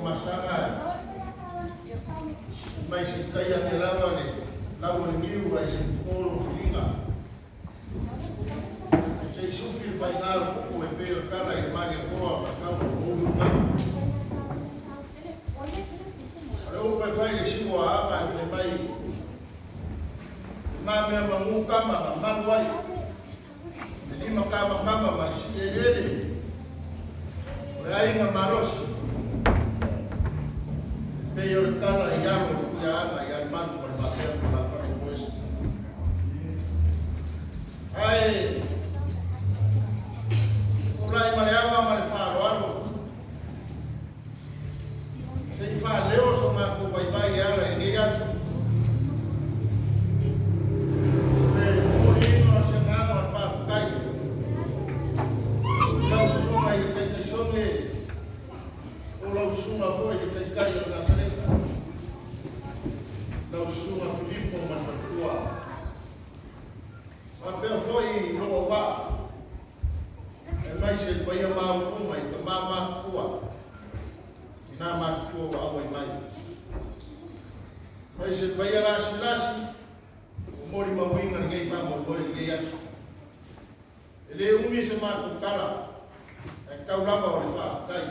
masaga mai se tai ane lava le lau o le niu ai se polo filiga. Se i sufi le faigā o kuku e pei o le tala i le maliakoa ma tau o ulu mai. O le upu e fai i le siu o Aana e fai mai, I ma mea magū tama na malu ai, e lima kamakama ma le sii eleele, o le aiga malosi, e pei o le tala i alo o le Tuiaana ia Malu ma le Mafea ma la faamoemoe. Ae tulai ma le ava ma le faaaloalo se i faaleo so matou vaivai e ala i lenei aso. O le momoliina o se agaga o le faafetai i lau susuga i le Taitaisone o lau susuga foi i le Taitai o le Nasaleta, lau susuga Filipo ma le faletua, faapea foi i lou auvaa aemaise le paia maualuga i tama matutua, tina matutua ua auai mai. Aemaise le paia lasilasi ua molimauina lenei faamoemoe i lenei aso. E le umi se matou tala, ae tau lava o le faafetai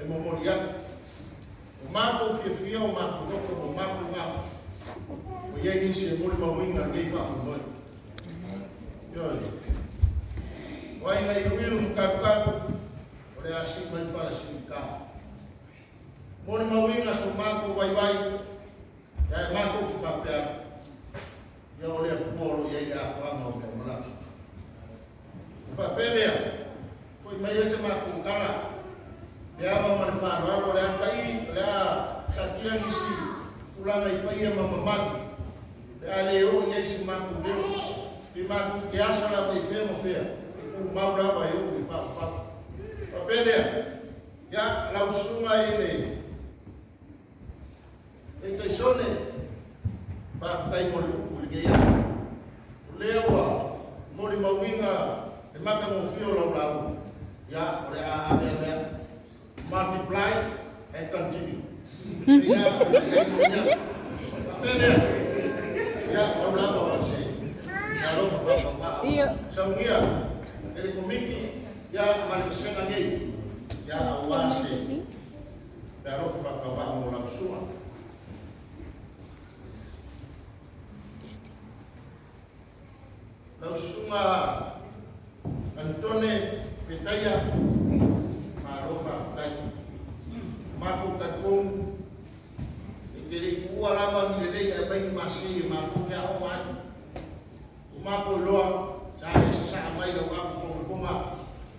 e momoli atu. O matou fiafia, o matou loto ma o matou gafa, ua i ai nisi e molimauina lenei faamoemoe. Ioe. O aiga iluilu ma talutalu, o le a sii mai fala siigata. Molimauina so matou vaivai, ae matou te faapea atu, ia o le Atua o lo o i ai le atoaga o mea uma lava. Ona faapea lea, foi mai ai se matou tala, le ava ma le faaaloalo, o le a ta'i, o le a taatia nisi tulaga i paia ma mamalu, o le a le oo i ai se matou leo, pe matou te asa lava i fea ma fea, e tumau lava e oo i faavavau. Faapea lea, ia, lau susuga i le Taitaisone, faafetai mo le upu i lenei aso. O lea ua molimauina le matagofie o lau lauga, ia, o le a ave ave atu. Multiply and continue. Ia, ia, faapea lea, ia, pau lava o se alofa faatauvaa. Saunia e le Komiti, ia, ma le vasega nei, ia, aua se alofa faatauvaa mo lau susuga. Lau susuga Anitone Petaia, malo faafetai. Matou talitonu e te le i tuua lava ni lelei ae mai ni masei e matou te aoga ai. Ua matou iloa sa e sasaa mai lau apu pogapogā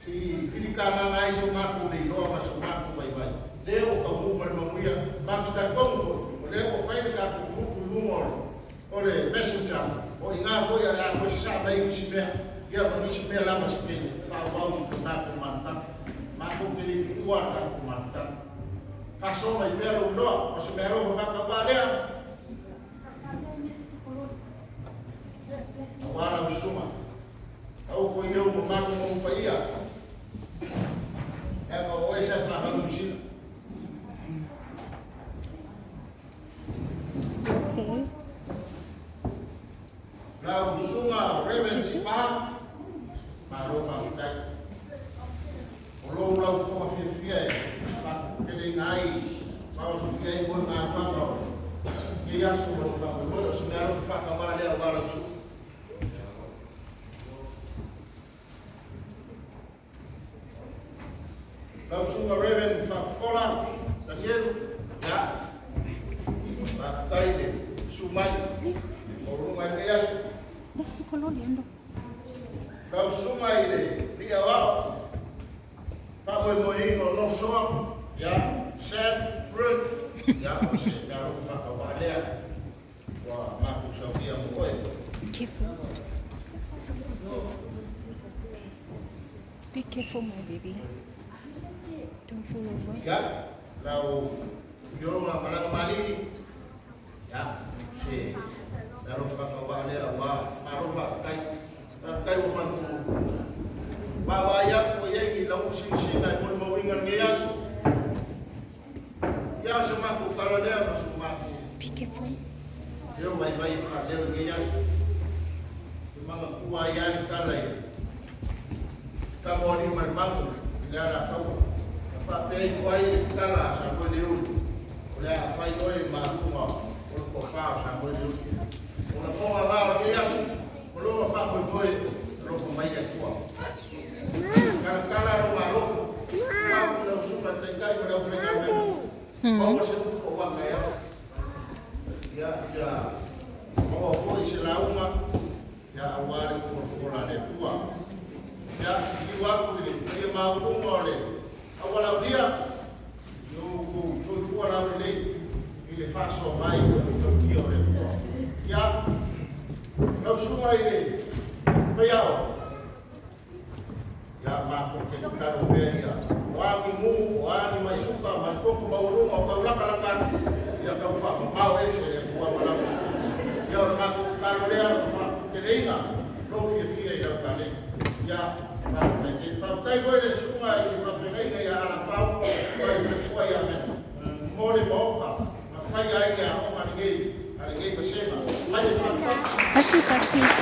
se i filitagaga ai so matou leiloa ma so matou vaivai. Lea ua taunuu ma le manuia. Matou te talitonu foi o lea ua fai le tatou gurupu i luga o le Messenger, o i ina foi o le a toe sasaa mai ai nisi mea, ia ma nisi mea lava se tele e faaauau i le tatou mafutaga. Matou te le i tuua le tatou mafutaga. Faasoa mai pea lou iloa, o se meaalofa faatauvaa lea aua lau susuga. Taoto i ou mamalu ma ou paia, leaga o oe sa e fanau i Niu Sila. Okay. Lau susuga Reverend Sipa, malo faafetai. O lou laufofoga fiafia e faatuputeleina ai ma osofia ai foi galuega o lenei aso ma lou faamoemoe. O se meaalofa faatauvaa lea aua lau susuga. Lau susuga Reverend Faafofola Danielu, ia, faafetai le susu mai o luga i lenei aso. Lau susuga i le Alii Aoao, faamoemoeina o North Shore, ia, Sam Fruit, ia, o se meaalofa faatauvaa lea ua matou saunia mo oe. Careful. Be careful, my baby. Don't fall over. Ia, lau Afioga Malaga Maligi, ia, se meaalofa faatauvaa lea ua malo faafetai. Faafetai ua matou vaavaai atu ua i ai ni lau sinasina e molimauina lenei aso. Ia o se matou tala lea ma so matou Be careful. leo vaivai e faaleo i lenei aso. E manatua ai lava le tala i tama o alii ma le magu i le Alataua. Na faapea ifo ai le tala a Samoeleoi, o le a fai oe ma luga o le tofa o Samoeleoi. O lagona la o lenei aso, ma lona faamoemoe, alofa mai le Atua. Talatala lou alofo, mapu i lau susuga i le Taitai ma le aufaigaluega, maua se upu aua taeao. Ia, ia maua foi se lauga, ia aua le folafola a le Atua. Ia, liliu atu i le paia maualuga o le aualaulia, i lo outou soifua laulelei i le faasoa mai o le tautia o le Atua. Ia, lau susuga i le Faiao, ia matou te tatalo pea ia, o a ni mu, o a ni maisuka ma le toto maualuga o tau latalata atu, ia tau faamamao ese e le Atua ma lau susuga. Ia o le matou tatalo lea ma faatuteleina lou fiafia i lau taleni. Ia, faafetai tele. Faafetai foi i le susuga i le faafeagaiga ia Alafau ma le faletua ia Mesa mo le maota na faia ai le aoga lenei a lenei vasega. Mai se faafetai. Pati, pati.